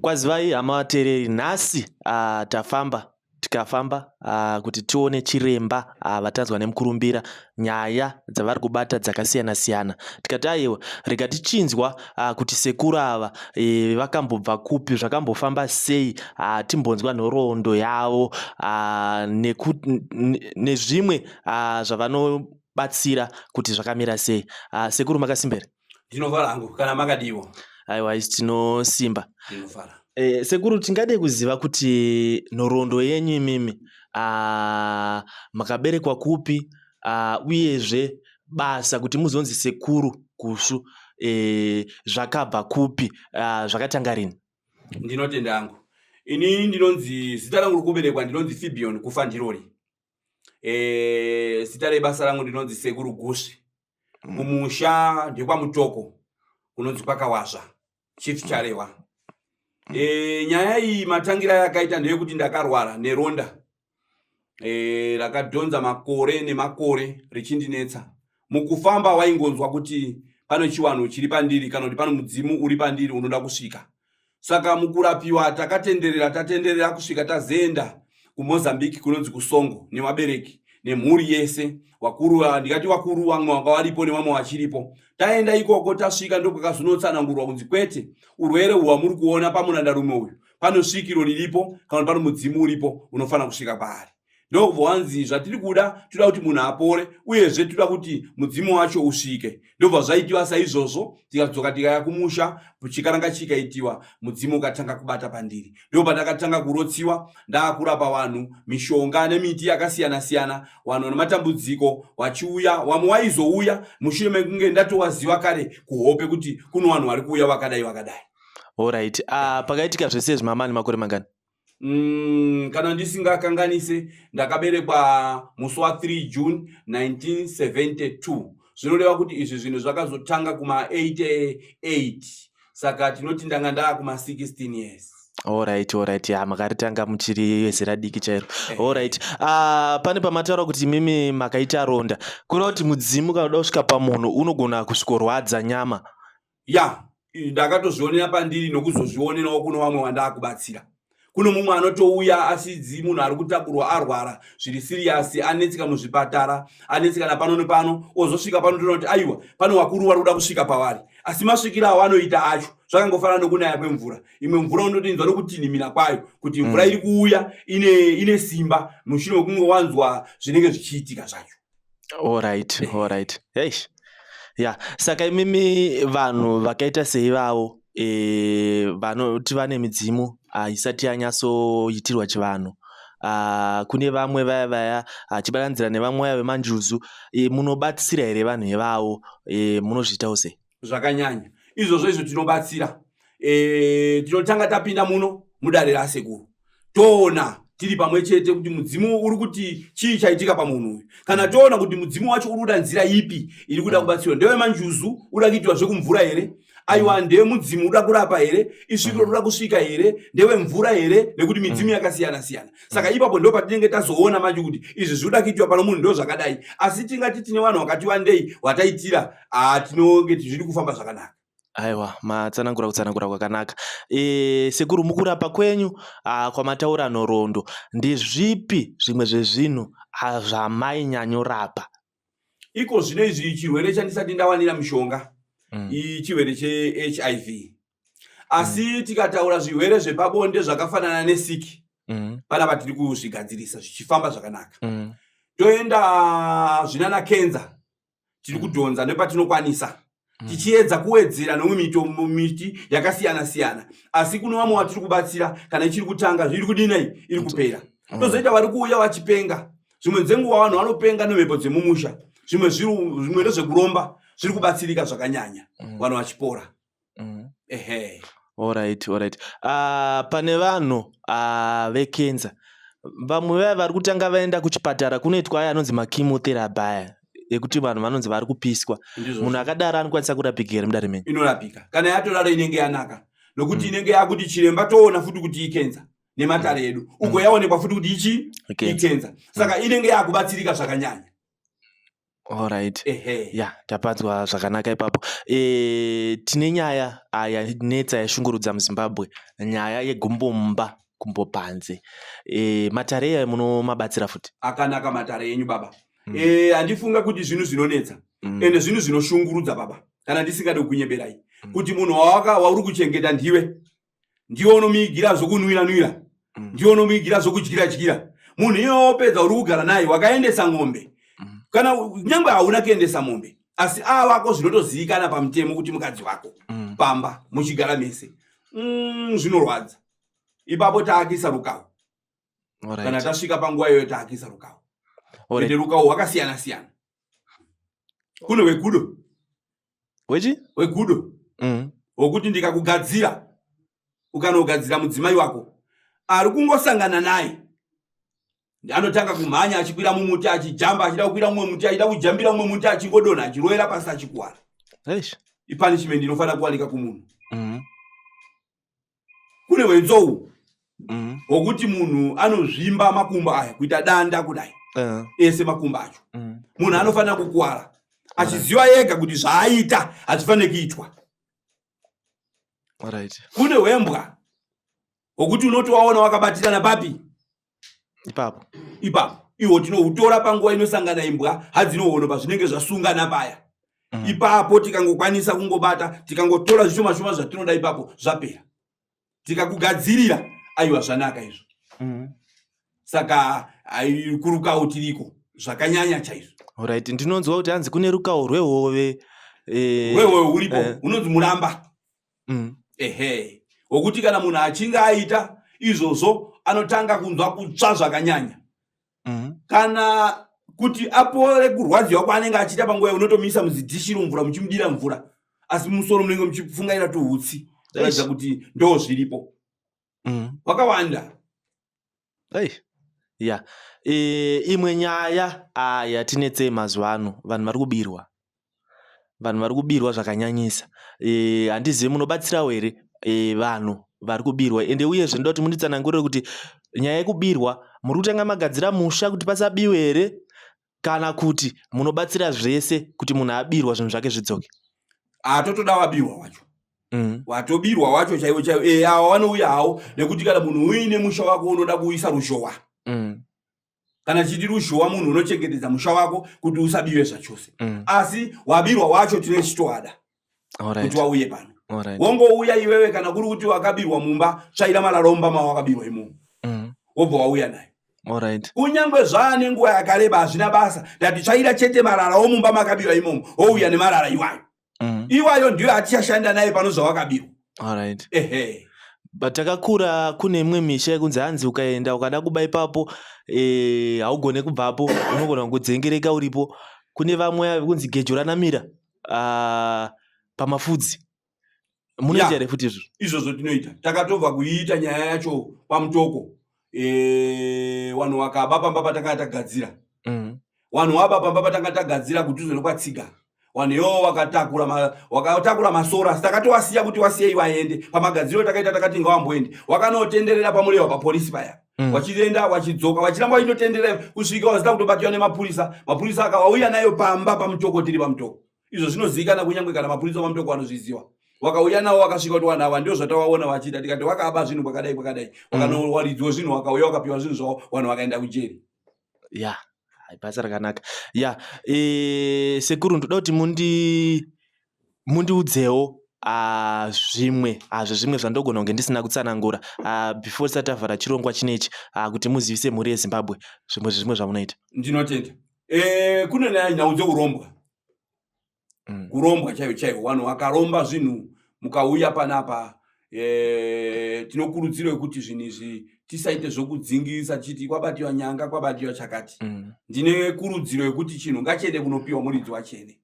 Kwazivai hama vateereri, nhasi tafamba tikafamba kuti tione chiremba vatanzwa nemukurumbira nyaya dzavari kubata dzakasiyana siyana. Tikati aiwa rega tichinzwa kuti sekuru ava vakambobva kupi, zvakambofamba sei, timbonzwa nhoroondo yavo nezvimwe zvavanobatsira kuti zvakamira sei. Sekuru makasimba here? Ndinofara hangu kana makadiwa. Aiwa isi tinosimba. Ndinofara. Sekuru tingade kuziva kuti nhoroondo yenyu imimi makaberekwa kupi uyezve basa kuti muzonzi sekuru Gusvu zvakabva kupi zvakatanga rini? Ndinotenda hangu. Ini ndinonzi zita rangu rokuberekwa ndinonzi Fibion Kufandirori. Zita rebasa rangu ndinonzi Sekuru Gusvi. Kumusha ndekwaMutoko kunonzi kwakawazva Chief Charewa. Nyaya iyi matangira yakaita ndeyekuti ndakarwara neronda rakadhonza makore nemakore richindinetsa. Mukufamba waingonzwa kuti pane chiwanhu chiri pandiri kana kuti pane mudzimu uri pandiri unoda kusvika. Saka mukurapiwa takatenderera tatenderera kusvika tazoenda kuMozambique kunonzi kuSongo nevabereki nemhuri yese vakuru, ndikati vakuru vamwe vanga varipo nevamwe vachiripo. Taenda ikoko tasvika ndokwakazonotsanangurwa kunzi kwete, urwere uhwu hwamuri kuona pamurandarume uyu pano svikiro riripo kana kuti pano mudzimu uripo unofanira kusvika paari. Ndokubva wanzi zvatiri kuda, toda kuti munhu apore uyezve toda kuti mudzimu wacho usvike. Ndobva zvaitiwa saizvozvo, tikadzoka tikaya kumusha, chikaranga chikaitiwa, mudzimu ukatanga kubata pandiri. Ndopandakatanga kurotsiwa ndaakurapa vanhu mishonga nemiti yakasiyana siyana, vanhu vane matambudziko vachiuya, vamwe waizouya mushure mekunge ndatowaziva kare kuhope kuti kuno vanhu vari kuuya vakadai vakadai. Alright, pakaitika zvese izvi mama ane makore mangani? Kana ndisingakanganise ndakaberekwa musi wa 3 June 1972 zvinoreva kuti izvi zvinhu zvakazotanga kuma 88 saka tinoti ndanga ndaa kuma 16 years. Alright, alright. Ya, makaritanga muchiri zera diki chairo. Alright. Pane pamataura kuti mimi makaita ronda. Kureva kuti mudzimu kana uda kusvika pamunhu unogona kusvikorwadza nyama. Ya, ndakatozvionera pandiri nokuzozvionerawo kuno vamwe vandaakubatsira. Kuno mumwe anotouya asidzi munhu ari kutakurwa arwara zviri siriyasi, anetseka muzvipatara, anetsekana pano nepano, ozosvika pano toona kuti aiwa pane vakuru vari kuda kusvika pavari, asi masvikiro awanoita acho zvakangofanana nokunaya kwemvura. Imwe mvura unotoinzwa nokutinhimira kwayo kuti mvura iri kuuya ine simba mushure mekunge wanzwa zvinenge zvichiitika zvacho. Alright, alright. Hey. Ya, saka imimi vanhu vakaita seivavo vanoti vane midzimu isati yanyatsoitirwa chivanhu. Kune vamwe vaya vaya achibatanzira nevamwe vaya vemanjuzu, munobatsira here vanhu ivavo? Munozviitawo sei? Zvakanyanya izvozvo izvo tinobatsira. Tinotanga tapinda muno mudare rasekuru toona tiri pamwe chete kuti mudzimu uri kuti chii chaitika pamunhu uyu. Kana toona kuti mudzimu wacho uri kuda nzira ipi iri kuda kubatsirwa, ndewemanjuzu uda kuitiwa zvekumvura here? Aiwa, ndewemudzimu uda kurapa here? Isvikiro rikuda kusvika here? Ndewemvura here? Nekuti midzimu yakasiyana siyana. Saka ipapo ndo patinenge tazoona manje kuti izvi zvikuda kuitiwa pano munhu ndo zvakadai. Asi tingati tine vanhu vakati wandei wataitira, tinonge zviri kufamba zvakanaka. Aiwa, matsanangura kutsanangura kwakanaka. Sekuru, mukurapa kwenyu kwamataura nhoroondo, ndezvipi zvimwe zvezvinhu zvamainyanyorapa? Iko zvino izvi chirwere chandisati ndawanira mishonga ichirwere cheHIV. Asi tikataura zvirwere zvepabonde zvakafanana nesiki, panapa tiri kuzvigadzirisa zvichifamba zvakanaka. Toenda zvinana kenza, tiri kudhonza nepatinokwanisa tichiedza kuwedzera nomwe mitombo miti yakasiyana siyana, asi kuno vamwe vatiri kubatsira kana ichiri kutanga iri kudinai iri kupera. Tozoita vari kuuya vachipenga, zvimwe dzenguva vanhu vanopenga nemhepo dzemumusha, zvimwe zvimwe ndezvekuromba, zviri kubatsirika zvakanyanya, vanhu vachipora. Ehe. Alright, alright. Pane vanhu vekenza, vamwe vaya vari kutanga vaenda kuchipatara kunoitwa aya anonzi machemotherapy aya ekuti vanhu vanonzi vari kupiswa. Munhu akadaro anokwanisa kurapika here mudare menyu? Inorapika. Kana yatodaro inenge yanaka, nokuti inenge yakuti chiremba toona futi kuti ikenza nematare edu uko yaonekwa futi kuti ichi ikenza, saka inenge yakubatsirika zvakanyanya. Alright. Ehe. Ya, tapanzwa zvakanaka ipapo. E, tine nyaya ah, yanetsa yashungurudza muZimbabwe, nyaya yegumbo mumba gumbo panze. E, matare aya munomabatsira futi? Akanaka matare enyu baba. E, handifunga kuti zvinhu zvinonetsa ende zvinhu zvinoshungurudza baba, kana ndisingade kukunyeberai kuti munhu wawaka wauri kuchengeta ndiwe ndiwe unomuigira zvokunwira nwira ndiwe unomuigira zvokudyira dyira. Munhu iye wopedza uri kugara naye wakaendesa ng'ombe kana nyangwe hauna kuendesa mombe, asi avako zvinotozivikana pamutemo kuti mukadzi wako pamba muchigara mese. Zvinorwadza ipapo. Taakisa rukawo kana tasvika panguva iyoyo, taakisa rukawo. Ende rukawo hwakasiyana siyana. Kune hwegudo. Wechi? Hwegudo hwokuti ndikakugadzira, ukanogadzira mudzimai wako ari kungosangana naye anotanga kumhanya achikwira mumuti, achijamba achida kukwira mumwe muti, achida kujambira mumwe muti, achingodonha, achirovera pasi, achikuwara. Eish. Ipunishment inofanira kuwanika kumunhu. Kune hwenzou hwokuti munhu anozvimba makumbo aya kuita danda kudai, ese makumbo acho. Munhu anofanira kukuwara achiziva ega kuti zvaaita hazvifaniri kuitwa. Kune hwembwa hwokuti unoti waona wakabatirana papi? Ipapo. Ipapo ihwo tinohutora panguva inosangana imbwa hadzinohono pazvinenge zvasungana paya. Ipapo tikangokwanisa kungobata, tikangotora zvishoma shoma zvatinoda ipapo, zvapera. Tikakugadzirira, aiwa, zvanaka izvo. Saka kurukawo tiriko zvakanyanya chaizvo. Alright. Ndinonzwa kuti hanzi kune rukawo rwehove. Rwehove huripo, hunonzi muramba. Ehe, wokuti kana munhu achinge aita izvozvo anotanga kunzwa kutsva zvakanyanya. Kana kuti apore kurwadziwa kwaanenge achiita panguva, unotomuisa muzidhishi romvura, muchimudira mvura, asi musoro munenge muchifungaira tuhutsi kuratidza kuti ndo zviripo. Wakawanda. Ei. Ya. Imwe nyaya yatinetsei mazuva ano, vanhu vari kubirwa. Vanhu vari kubirwa zvakanyanyisa. Handizivi munobatsirawo here vanhu vari kubirwa. Ende uyezve ndoda kuti munditsanangurire kuti nyaya yekubirwa, muri kutanga magadzira musha kuti pasabiwe here, kana kuti munobatsira zvese kuti munhu abirwa zvinhu zvake zvidzoke? Atotoda wabirwa wacho. Watobirwa wacho chaiwo chaiwo, e, awa vanouya hawo, nekuti kana munhu uine musha wako unoda kuisa ruzhowa. Kana chiti ruzhowa, munhu unochengetedza musha wako kuti usabiwe zvachose. Asi wabirwa wacho tine chitowada kuti wauye pano. Wongouya iwewe, kana kuri kuti wakabirwa mumba, tsvaira marara omumba mawakabirwa imomo, wobva wauya nayo. Kunyange zvaane nguva yakareba, hazvina basa. Ndati tsvaira chete marara omumba makabirwa imomo, wouya nemarara iwayo. Iwayo ndiyo atichashanda naye pano zvawakabirwa. Ehe. But takakura kune imwe misha yekunzi hanzi ukaenda ukada kuba ipapo, haugone kubvapo, unogona kudzengereka uripo. Kune vamwe vekunzi gejo ranamira pamafudzi. Munoita here futi izvozvo? Izvozvo tinoita. Takatobva kuiita nyaya yacho paMutoko. Vanhu vakaba pamba patanga tagadzira. Vanhu vaba pamba patanga tagadzira kudhuze nokwatsiga. Vanhu ivovo vakatakura masora, asi takatowasiya kuti wasiyei vaende. Pamagadziro takaita takati ngawamboende, wakanotenderera paMurewa papolisi paya. Wachienda wachidzoka, wachiramba wachindotenderera kusvika wazida kutobatiwa nemapurisa. Mapurisa akawauya nayo pamba paMutoko, tiri paMutoko. Izvo zvinozivikana, kunyange kana mapurisa paMutoko vanozviziva. Wakauya nawo, wakasvika kuti vanhu ava ndio zvatawaona vachiita. Tikati wakaba zvinhu kwakadai kwakadai, wakanowaridzwa zvinhu, wakauya wakapiwa zvinhu zvavo, vanhu vakaenda kujeri. Ya, basa rakanaka. Ya, sekuru, ndoda kuti mundiudzewo zvimwe hazvo, zvimwe zvandogona kunge ndisina kutsanangura before tisati tavhara chirongwa chinechi, kuti muzivise mhuri yeZimbabwe zvimwe zvezvimwe zvamunoita. Ndinotenda. Kune nhau dzeurombwa. Kurombwa chaivo chaivo, vanhu vakaromba zvinhu, mukauya panapa, tinokurudziro yekuti zvinhu izvi tisaite zvokudzingirisa tichiti kwabatiwa nyanga, kwabatiwa chakati. Ndine kurudziro yekuti chinhu ngachiende kunopiwa muridzi wachene.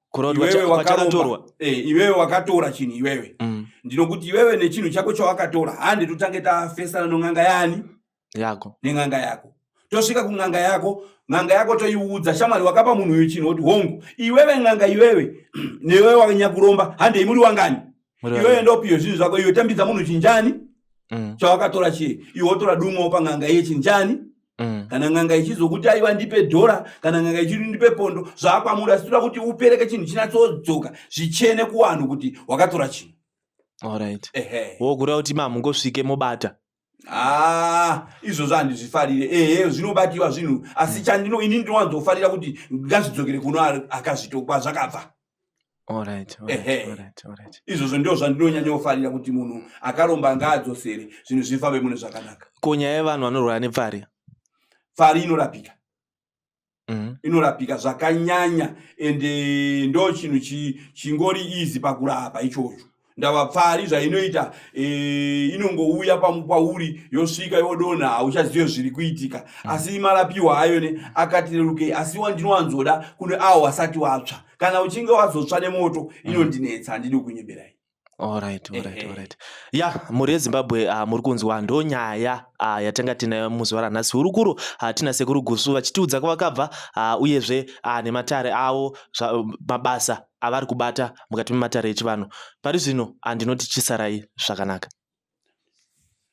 Kureva kuti Iwewe kwachakatorwa. wakaromba, iwewe wakatora chinhu iwewe, ndinokuti iwewe nechinhu chako chawakatora, hande totange tafesana non'anga yani? Yako. Nen'anga yako. Tosvika kun'anga yako, n'anga yako toiudza, "Shamwari, wakapa munhu uyu chinhu." Woti, "Hongu." "Iwewe n'anga, iwewe newewe wakanyakuromba, handei. Muri wangani?" Muri "Iwewe vaviri. ndopiwe zvinhu zvako. Iwe tambidza munhu chinjani? Mm. Chawakatora chiye. Iwe wotora dumwa, wopa n'anga iye chinjani?" Kana n'anga ichizokuti aiwa ndipe dhora, kana n'anga ichiti ndipe pondo, zvaakwamuri. Asi toda kuti upereke chinhu chinyatsodzoka zvichene kuvanhu kuti wakatora chinhu. Alright. Ehe. Wokureva kuti mamungosvike mobata. Ah, izvozvo handizvifarire. Ehe, zvinobatiwa zvinhu, asi chandino ini ndinowanzofarira kuti ngazvidzokere kuno akazvitokwa zvakabva. Alright, alright, Ehe. alright, alright. Izvozvo ndio zvandinonyanyofarira, kuti munhu akaromba ngaadzosere, zvinhu zvifambe mune zvakanaka. Ko nyaya yevanhu vanorwara nepfari? Pfari inorapika. Inorapika zvakanyanya, ende ndo chinhu chingori easy pakurapa ichocho. Ndava pfari zvainoita, inongouya pauri, yosvika yodonha, hauchazive zviri kuitika. Asi marapiwa ayo ne akati rerukei. Asi wandinowanzoda kune avo wasati watsva. Kana uchinge wazotsva nemoto, inondinetsa, handidi kunyemberai. Alright. Alright. Ya, mhuri yeZimbabwe, muri kunzwa, ndo nyaya yatanga tinayo muzuva ranhasi. Hurukuro tina Sekuru Gusu vachitiudza kwavakabva, uyezve nematare avo, mabasa avari kubata mukati mematare echivanhu. Pari zvino ndinoti chisarai zvakanaka.